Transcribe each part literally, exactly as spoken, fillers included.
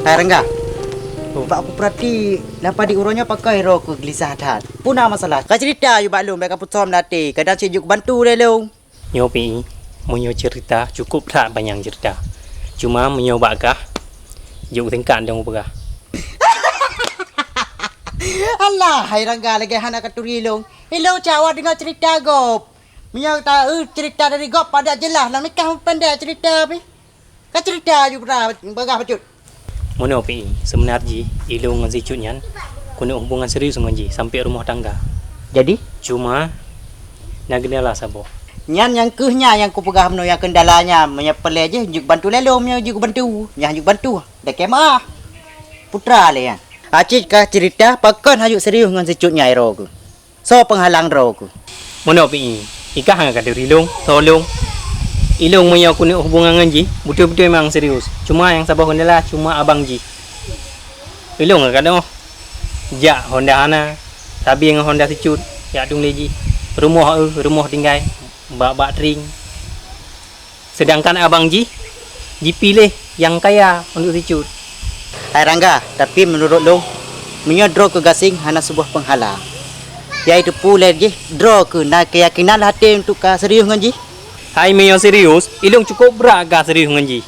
Hai Rangga. Oh. Bak kupeurati, lam padit uroe nyoe pakon droe keuh geulisah that. Peue na masalah? Kaceurita aju bak lôn, bék kapeusom lam até. Kadang cit jeuet kubantu lé lôn. Nyoe Pi, meunyoe ceurita cukôp that panyang ceurita. Cuma meunyoe bak kah, jeuet singkat dong peugah. Alah, hai Rangga lagée hana katuri lôn. Ilôn cawa deungoe ceurita gob. Meunyoe ta-, eu, ceurita dari gob padat jeulaih, lam nikah meupendek ceurita pih. Kaceurita aju peugah, peugah bacut. Meunoe Pi, seubeuna jih ilôn ngon si Cut nyan keuneuk hubungan serius ngon jih sampai rumoh tangga. Jadi? Cuma na gendala saboh. Nyan nyang keuh nyan nyang kupeugah meunoe nyang gendala nyan, meunyoe peureulée jih jeuet bantu lé lôn, meunyoe jeuet kubantu, nyan jeuet bantu. Dakée meuah. Putra lé nyan. Acit ka ceurita pakon hana jeuet serius ngon si Cut nyan droe keuh. Soe peunghalang droe keuh? Meunoe Pi, i kah hana katuri lôn, soe lôn. Ilôn meunyoe keuneuk hubungan ngon jih, beutôi-beutôi memang serius. Cuma nyang saboh gendala cuma abang jih. Ilôn ka kanoe jak Honda hana, sabe ngon Honda si Cut, jak tueng lé jih. Rumoh eu, rumoh tinggai, bak-bak tring. Seudangkan abang jih jipiléh nyang kaya untuk si Cut. Hai Rangga, tapi meunurot lôn, meunyoe droe keuh gasien hana saboh peunghalang. Yaitu peue lé jih droe keuh na keuyakinan lam até untuk ka serius ngon jih? Hai meunyoe serius, ilôn cukôp brat ka serius ngon jih.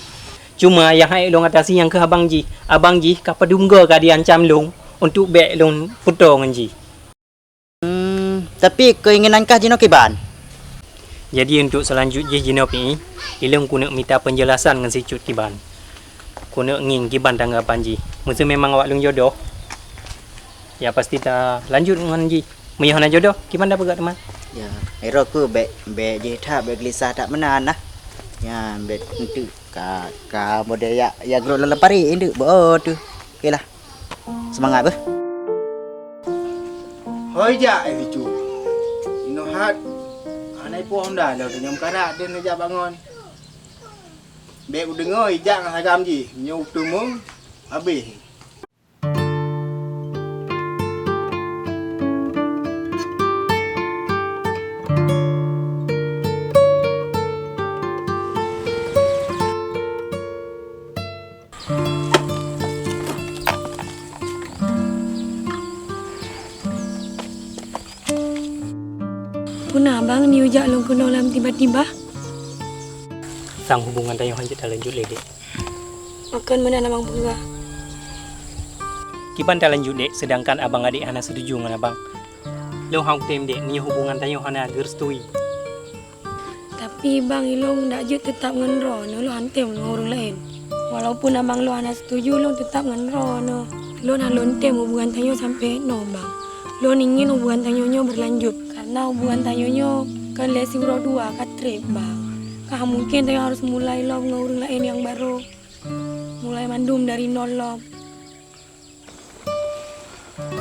Cuma nyang han ék lôn atasi nyang keuh abang jih. Abang jih ka padum goe ka jiancam lôn untuk bék lôn putôh ngon jih. Hmm, tapi keuinginan kah jinoe kiban? Jadi untuk seulanjut jih jinoe Pi, ilôn keuneuk mita peunjeulasan ngon si Cut kiban. Keuneuk ngieng kiban tanggapan jih. Meuseu memang awak lôn jodoh, ya pasti talanjut ngon jih. Meunyoe hana jodoh, kiban tapeugah teuma? Ya, droe keuh bék, bék jih that, bék geulisah that meunan nah. Nyan bék enteuk ka, ka model ya, ya groe lam parit enteuk, beuh teuh. Oke lah. Seumangat beuh. Hôi jak, eh, Cucu. Inoe hat. Hana ipoh honda lom, tanyong karat dan neujak bangon. Bék udeungoe ijak ngon sagam jih, nyoe uteumong habéh. Peue na abang neujak lôn keunoe lam tiba-tiba? Sang hubungan tanyoe hanjeuet talanjut lé, Dek. Pakon meunan abang peugah? Kiban talanjut, Dek, seudangkan abang adék hana seutuju ngon abang. Lôn han kutem, Dek, meunyoe hubungan tanyoe hana geurestui. Tapi bang, ilôn dak jeuet teutap ngon droeneuh, lôn han tem ngon ureuëng laén. Walaupun abang lôn hana seutuju, lôn teutap ngon droeneuh. Lôn han lôn tem hubungan tanyoe sampoe noe bang. Lôn ingin hubungan tanyoe nyoe beulanjut, karena hubungan tanyoe nyoe kon lé siuroe dua ka treb bang. Ka mungken tanyoe harôh mulai lom ngon ureuëng laén nyang barô. Mulai mandum dari nol lom.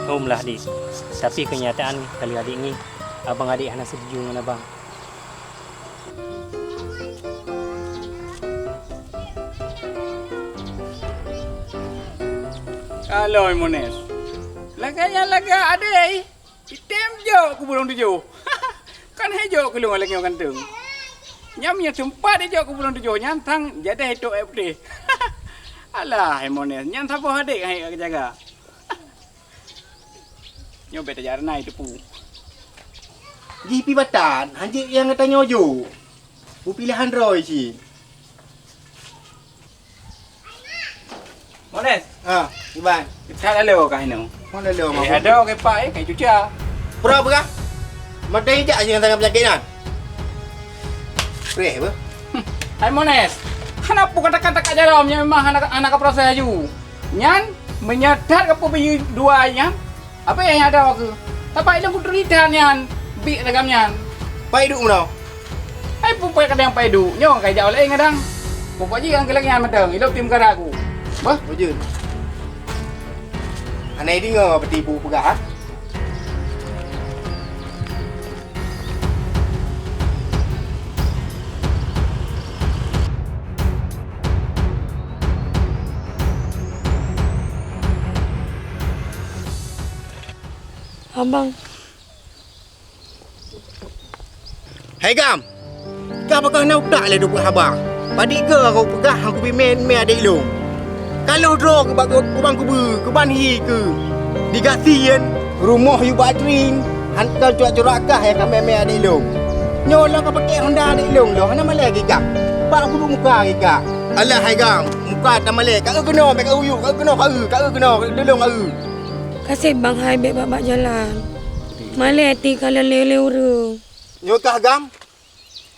Hom lah, Dik. Tapi keunyataan ka lheueh adék ngieng, abang adék hana seutuju ngon abang. Alôi Mones. Lagèe nyan lagèe adék. Item jok keu buleuen tujoh. Kan hai jok keu lôn lagèe nyoe ganteng. Nyan meunyoe teumpat ijok keu buleuen tujoh nyan sang jadeh itok ék putéh. Alah, hai Mones, nyan saboh adék hai ka jaga. Nyoe bèk tajak reunan teupeu. Jih pi batan, hanjeuet nyang geutanyoe jok. Beupiléhan droe cit. Mones. Ha, Iban. Kita lalu kah inoe? Mana lalu? Eh, ada orang kepak eh, kayu cuca. Pura apa kah? Mata hijak aja dengan tangan penyakit kan? Preh apa? Hmm. Hai Mones. Kenapa kata-kata kat jalan memang anak anak proses aju? Nyan menyertat ke pun dua nyan? Apa nyang ada ke? Tapai lôn kudeurita nyan, bik lagam nyan. Pai duek meunoe. Hai pupui kadang pai duek, nyoe kai jak oleh ngadang. Pokok jih kan geleng nyan mantong, ilok tim kara aku. Bah? Bujur. Anai deungoe peti ibu peugah, ha? Abang. Hai gam! Kah pakon na utak lé dubak haba? Padit keu aku peugah aku bimén mé adék lôn. Ka lheueh droe keu bak, keu ban kubeue, keu ban hi keu. Digasien, rumoh yue bak tring, han kon curak-curak kah nyang ka mè-mè adék lôn. Nyoe lôn ka pakèk Honda adék lôn lôn, hana malèe gigah. Bak kuduek muka gigah. Alah hai gam, muka tamalèe, ka eu keunoe, bèk ka eu yue, ka eu keunoe, ka eu, ka eu keunoe, ka eu keunoe, ka eu. Kaseb bang hai bèk bak-bak jalan. Malèe até kalon lé-lé ureueng. Nyoe kah gam?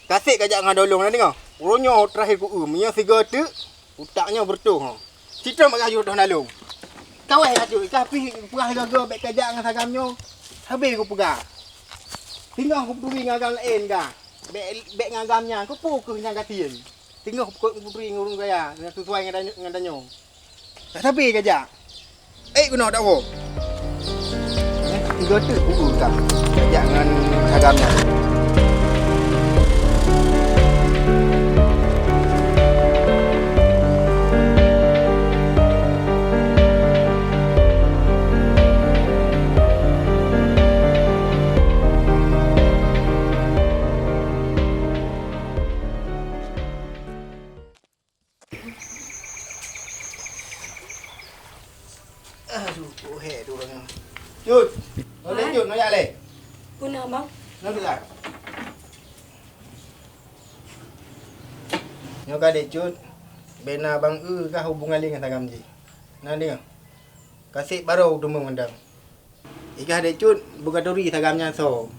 Kaseb kajak ngon lôn na deungoe. Uroe nyoe teurakhé ku eu, meunyoe sigoe teuk, utak nyoe beureutoh ho. Cit teuma kah jeuet droe na lôn. Kaweh kah jeuet, kah pih peugah lagèe bèk kajak ngon sagam nyoe. Habéh kupeugah. Singoh kupeuturi ngon agam laén kah. Bèk, bèk ngon agam nyan, keupeue keuh nyan gasien. Singoh kupeuturi ngon ureueng kaya, nyang sesuai ngon tanyoe, ngon tanyoe. Ka sabe kajak. Eh, keunoe dak woe. Eh, tiga teuk buku ka. Kajak ngon agam nyan. Aduh, kok hék tu ureueng nyoe. Cut! Nyoe lé Cut, nyoe jak lé. Peue na, Bang? Nyoe sila. Nyoe ka lé Cut, bèk na bang eu kah hubungan lé ngon sagam jih. Na deungoe? Kaseb barô teumeung mantong. Ikah dé Cut, beugaturi sagam nyan soe.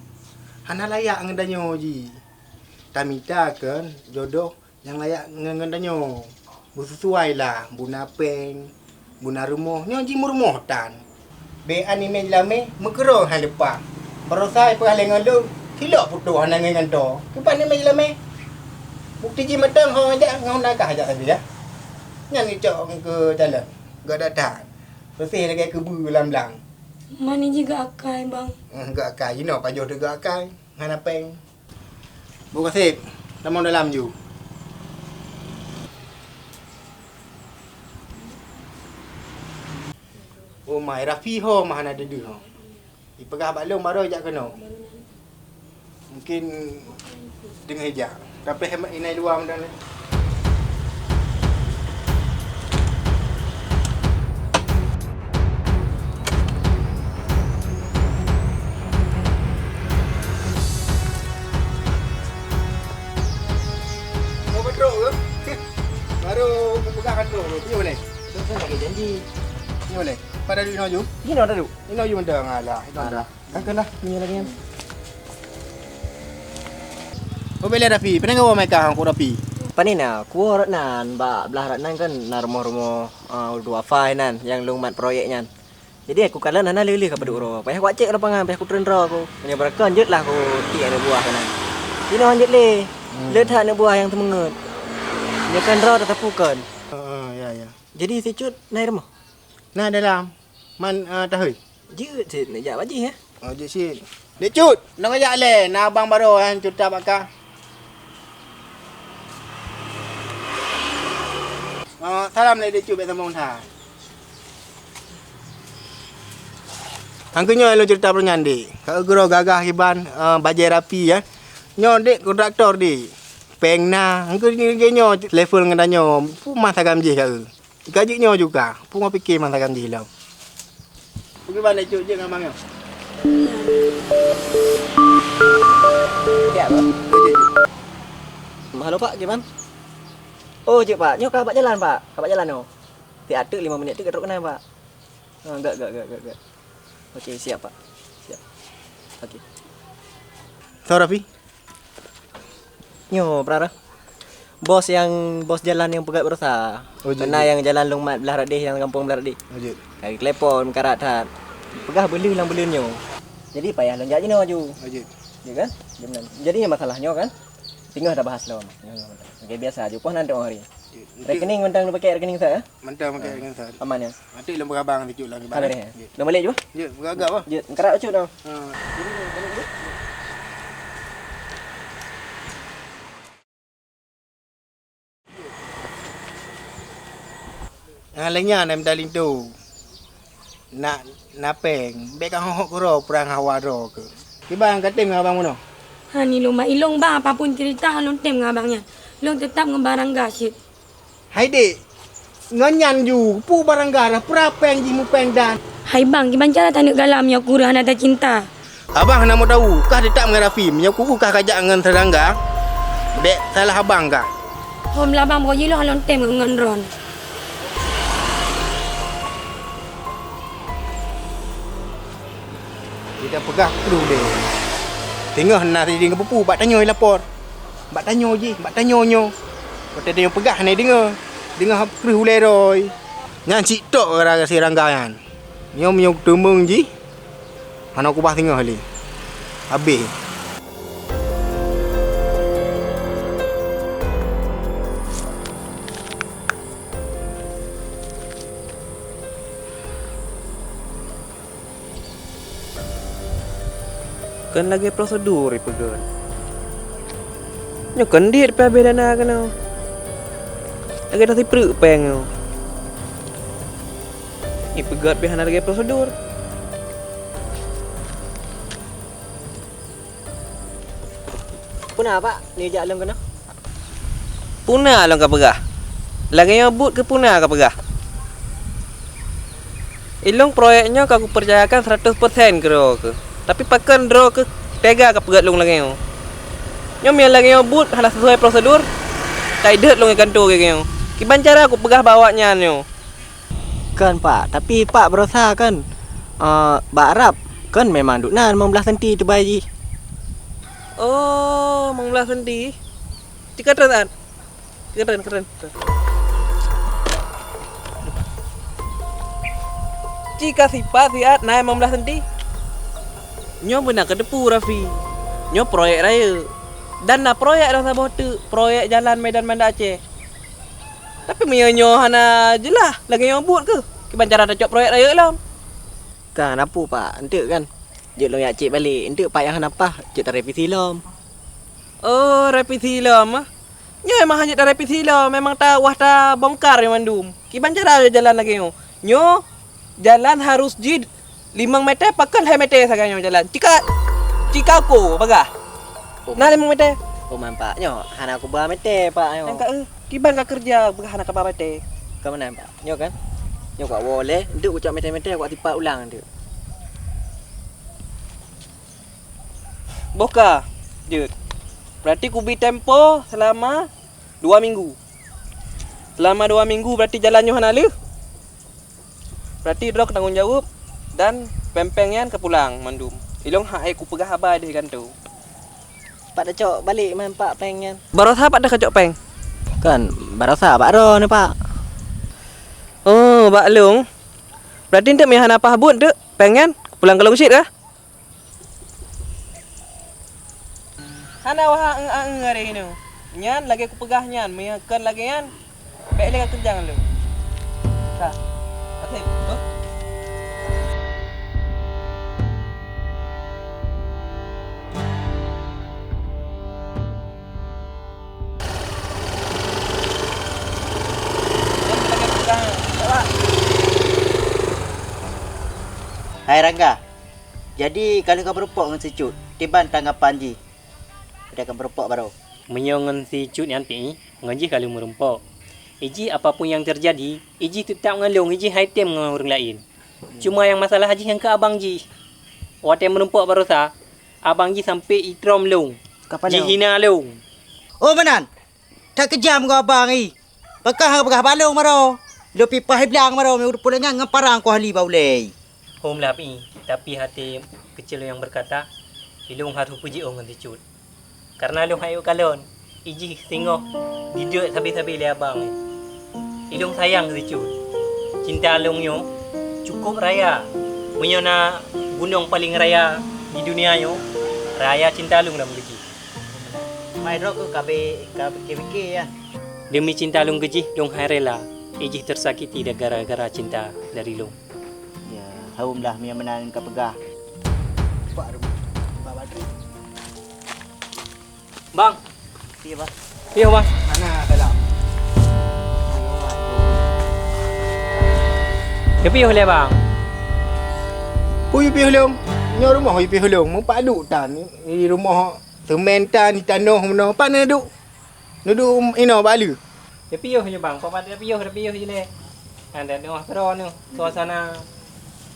Hana layak ngon tanyoe jih. Tamita kheun jodoh nyang layak ngon, ngon tanyoe. Beusesuai lah, buna péng, buna rumoh, nyoe jih meurumoh tan. Bèk an imé jilamé, meukeurong hai leupah. Barosa ipeugah lé ngon lôn, silop putôh hana ngon gantoe. Kiban imé jilamé? Bukti jih mantong ho jak ngon nakah jak sabe, ya. Nyan icok keu calon, geudak that. Beuseh lagèe keubeue lam blang. Mani jih geuakai, Bang. Eh, geuakai, jinoe pajoh teuh geuakai. Hana péng. Bu Kaseb, tamong dalam ju. Oh mai, Rafi ho mah hana deuh-deuh ho. Ipeugah bak lôn baroe jak keunoe. Mungkin teungoh ijak. Tapi hemat inai luwa meudan. Mau petrol ke? Baru pegang petrol ke? Piye boleh? Betul, betul, lagi janji. Piye boleh? Pada duit noju? Gini ada duit. Inoe ju mantong, alah, inoe dah. Alah, ka keuh lah, nyoe lagèe nyan. Oh, bèk lé Rafi, pane kawoe meuka ngon Rafi? Pane na, kuwoe rot nan, bak blah rot nan kan na rumoh-rumoh, eh, duafa nan, nyang lôn mat proyek nyan. Jadi, kukalon hana lé-lé ka padub uroe. Payah kucék lapangan, payah kutreun droe ku. Meunyoe beurakon jeuet lah kutiek aneuk buah keunan. Inoe han jeuet lé. Hmm. Le that aneuk buah nyang teumeungeut. Nyoe kan droe tatapu kon. Heeh, ya, ya. Jadi, si Cut na i rumoh? Na dalam. Man, eh, tahôi? Jeuet cit neujak bak jih, eh. Oh, jeuet cit. Dek Cut, nyoe jak lé, na abang baroe nyang cuta bak kah. Eh, salam lé Dek Cut, bèk sambông that. Nyang keu nyoe lôn ceurita peureunyan, Dek. Ka geuroe gagah kiban, eh, bajèe Rafi, eh. Nyoe, Dek, kontraktor, Dek. Péng na, nyang keu nyoe level ngon tanyoe, peue masa gam jih ka. Ka jeuet nyoe juga, peue pike masa gam jih lom. Peue kiban Dek Cut jeuet ngon abang nyoe? Siap, Bang. Jeuet, jeuet, jeuet. Halo, Pak, kiban? Oh, jeuet, Pak. Nyoe ka bak jalan, Pak. Ka bak jalan nyoe. Tiep ateueh lima minit teuk ka trok keunan, Pak. Ah, gak, gak, gak, gak, gak. Oke, siap, Pak. Siap. Oke. Soe Rafi? Nyoe, peurara. Bos nyang, bos jalan nyang peugöt baroesa. Oh, jeuet, jeuet. Nyang jalan lôn mat blah rot deh, nyang gampông blah rot deh. Oh, jeuet. Ka jitelepon, meukarat that. Peugah beuleuh lam buleuen nyoe. Jadi, payah lôn jak jinoe aju. Oh, jeuet. Jeuet kan? Jeuet meunan. Jadi, nyoe masalah nyoe kan? Singoh tabahas lom. Nyoe, nyoe. Oke, biasa aju. Poh nan teuh hari. Jeuet. Rekening mantong lôn pakai rekening sa, eh? Mantong pakai rekening sa. Aman, ya? Nanti lôn peugah bang sikit lagi, bang. Sabar, ya? Jeuet. Lôn balik ju, bah? Jeuet, peugah agak, bah? Jeuet, meukarat bacut dah. Ha. Nyang laén nyan, na mita linto. Na, na péng. Bèk ka hok-hok keudroe, peurang hawa droe keuh. Kiban ka tem ngon abang bunoe? Hani lôn, bah, ilong, bah, apapun cerita, lôn tem ngon abang nyan. Lôn tetap ngon barang gasyet. Hai dek, Ngon nyan ju, peue barangga dah peurapéng jih mupéng dan. Hai bang, kiban cara taneuk galam nyoe kureueng hana tacinta. Abang hana meudawu, kah teutap ngon Rafi, meunyoe ku kah kajak ngon Serangga, bék salah abang kah. Hom lah bang, boh jih lôn lôn tem ngon ron. Jih tapeugah kreueh deh. Teungoh na sideh ngon pupu, bak tanyoe lapor. Bak tanyoe jih, bak tanyoe nyoe. Watée tanyoe peugah hana deungoe. Deungoe kreueh ulée roi. Nyan cit tok gara-gara si Rangga nyan. Nyoe meunyoe teumeung jih, hana kubah singoh lé. Habéh. Kon lagée prosedur ipeugét. Nyoe kon dit pih habéh dana keunoe. Lagée tasipreuk péng nyoe. Ipeugét pih hana lagée prosedur. Peue na, Pak, neujak lôn keunoe? Peue na lôn kapeugah? Lagée nyoe buet keuh peue na kapeugah? Ilôn proyek nyoe ka kupeucayakan seratus persen keu droe keuh. Tapi pakon droe keuh teuga kapeugét lôn lagée nyoe? Nyoe meunyoe lagée nyoe buet hana sesuai prosedur, ka ideuet lôn i kantô lagée nyoe. Kiban cara kupeugah bak awaknyan nyoe? Kon, Pak, tapi Pak barosa kon, eh, bak Arab kon memang duek na limong blaih senti teubai jih. Oh, limong blaih senti. Cit ka trön, An. Cit ka trön, ka trön. Cit ka sipat siat na limong blaih senti. Nyoe beuna kateupeue, Rafi. Nyoe proyek rayeuk. Dan na proyek nyang saboh teuk, proyek jalan Medan Banda Aceh. Tapi meunyoe nyoe hana jeulaih, lagée nyoe buet keuh, kiban cara tacok proyek rayeuk lom? Ka na peue, Pak, eunteuk kan? Jeuet lôn jak cek balek, eunteuk Pak nyang hana paih, jeuet tarevisi lom. Oh, revisi lom, ah? Nyoe memang hana jeuet tarevisi lom, memang ta-, wah tabongkar nyoe mandum. Kiban cara jalan lagée nyoe? Nyoe jalan harôh jih limong meter pakon lhée meter sagai nyoe jalan. Cit ka, cit ka uko bagah. Oh, na limong meter. Oh, man, Pak, nyoe hana kuba meter, Pak, nyoe. Nyang ka, eh, kiban ka keureuja bagah hana kaba meter. Ka meunan, Pak. Nyoe kan? Nyoe kuwoe lé, eunteuk kucok meter-meter, kusipat ulang eunteuk. Boh ka jeuet. Berarti kubri tempo selama dua minggu. Selama dua minggu berarti jalan nyoe hana lheueh. Berarti droe keutanggong jaweueb dan péng-péng nyan kapulang mandum. Ilôn han ék kupeugah haba deh gantoe. Pat tacok balek man, Pak, péng nyan? Barosa pat teuh kacok péng? Kon, barosa bak droeneuh, Pak. Oh, bak lôn. Berarti eunteuk meunyo hana paih buet eunteuk péng nyan, pulang keu lôn cit kah? Hana wah angeue-angeue lé inoe. Nyan lagée kupeugah nyan, meunyo kon lagée nyan, bék lé kakeureuja ngon lôn. Ka. Até, beuh. Hai Rangga, jadi ka lheueh ka meurumpok ngon si Cut, kiban tanggapan jih? Padahai ka meurumpok baroe. Meunyoe ngon si Cut nyan pih, ngon jih ka lheueh meurumpok. Ijih apapun nyang teujadi, ijih teutap ngon lôn, ijih han item ngon ureuëng laén. Cuma nyang masalah jih nyang keu abang jih. Watée meurumpok barosa, abang jih sampoe itrom lôn, jihina lôn. Oh, meunan? That keujam kah abang, ih! Pakon hana peugah bak lôn baroe? Lôn pih paih blang baroe meunyoe ureuëng puléh nyan ngon parang kuhali bak ulée. Hom lah, Pi, tapi até keucil nyang beukata, ilôn harôh peujiôh ngon si Cut. Kareuna lôn han ék kalon, ijih singoh jideuek sabe-sabe lé abang. Ilôn sayang si Cut. Cinta lôn nyoe cukôp raya. Meunyoe na gunong paleng raya di dunia nyoe, raya cinta lôn lam keujih. Mai droe keuh ka be-, ka pike-pike, ya. Deumi cinta lôn keujih, lôn han rela ijih teusakiti gara-gara cinta dari lôn. Ya, hom lah meunyoe meunan ka peugah. Pak Rum, Pak Badri. Bang. Iya, Bang. Iya, Bang. Mana dalam? Keupiôh lé, Bang? Peue piôh lôn? Nyoe rumoh piôh lôn. Meupat duek tan di rumoh. Seumén tan, di tanoh meunoe, pat neuduek? Neuduek inoe bak lheueh. Tapiôh nyoe bang, pat tapiôh, tapiôh jih lé. Kan dak teuh keudroe nyoe suasana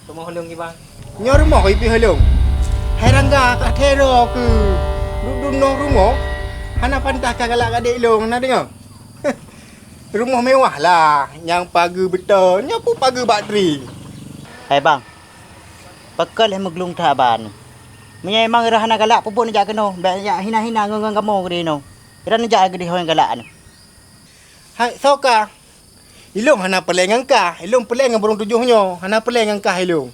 rumoh lôn kiban. Nyoe rumoh ipiôh lôn. Hai Rangga, ka thero keu duek-duek nyoe rumoh. Hana pantas ka galak keu adék lôn, na deungoe? Rumoh mewah lah, nyang pageue beutôi, nyoe pun pageue bak tri. Hai bang, pakon lheueh meuglung that ban. Meunyoe memang Ira hana galak, peue buet neujak keunoe, bèk neujak hina-hina ngon-ngon kamoe keudeh nyoe. Ira neujak keudeh ho nyang galak nyoe. Hai, soe kah? Ilôn hana peureulèe ngon kah, ilôn peureulèe ngon burông tujoh nyoe, hana peureulèe ngon kah ilôn.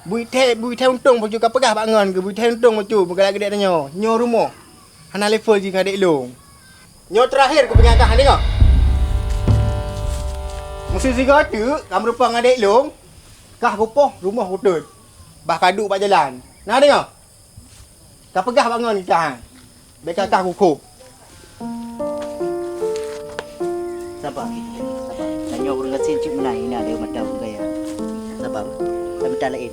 Bui thèe, bui thèe untông bacut ka peugah bak ngon keuh, bui thèe untông bacut meugalak geudek tanyoe. Nyoe rumoh, hana level jih ngon adék lôn. Nyoe teurakhé kupeugah kah, deungoe. Meusisigoe teuk ka meurumpok ngon adék lôn, kah kupoh rumoh kutot, bah ka duek bak jalan. Na deungoe? Ka peugah bak ngon kah, ha? Bèk ka kah kukhôb. Saba, saba. Tanyoe ureueng gasien cit meunan, hina lé mata ureueng kaya. Saba, tamita laén.